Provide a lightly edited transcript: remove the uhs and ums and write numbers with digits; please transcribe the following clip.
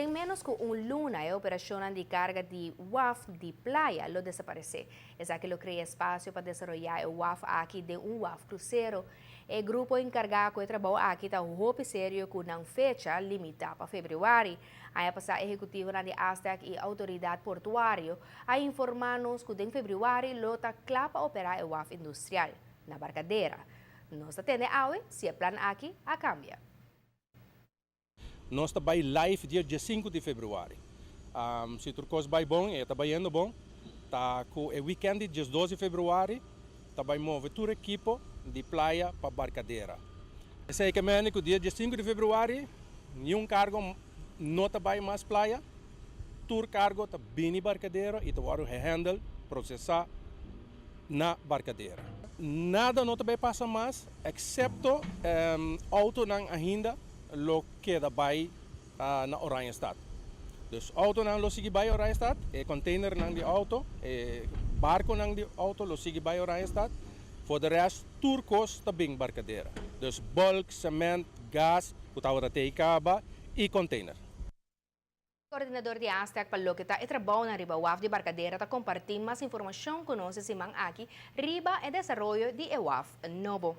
Den menos ku un luna e operashon di karga di waf di Playa lo desaparesé. Esaki lo krea espasio pa desaroyá e waf aki den un waf krusero. E grupo enkargá ku e trabou aki ta hopi serio ku nan fecha limitá pa febrüari. Aña pasá ehekutivo di Astec i outoridat portuario a informá nos ku den febrüari lo ta kla pa operá e waf industrial na Barcadera. Nos ta tende awe si e plan aki a kambia. Nos ta bai live dia 5 di febrüari. Si tur kos bai bon, e ta bayendo bon, ta ku e weekend di 12 di febrüari, ta bai move tur ekipo di Playa pa Barcadera. Esei ke men ku dia 5 di febrüari, ningun kargo no ta bai mas Playa, tur kargo ta bini Barcadera i ta wòrdu handle, prosesá na Barcadera. Nada no ta bai pasa mas, eksepto outonan ainda lo keda bai na Oranjestad. Dus outonan lo sigui bai Oranjestad, e containernan di outo, e barkonan di outo lo sigui bai Oranjestad. For the rest, tur kos ta bin Barcadera. Dus bulk, cement, gas, ku tabata kaba i container. Koordinadó di Astec pa loke ta e trabou na riba waf di Barcadera ta kompartí mas informashon ku nos siman aki riba e desaroyo di e waf nobo.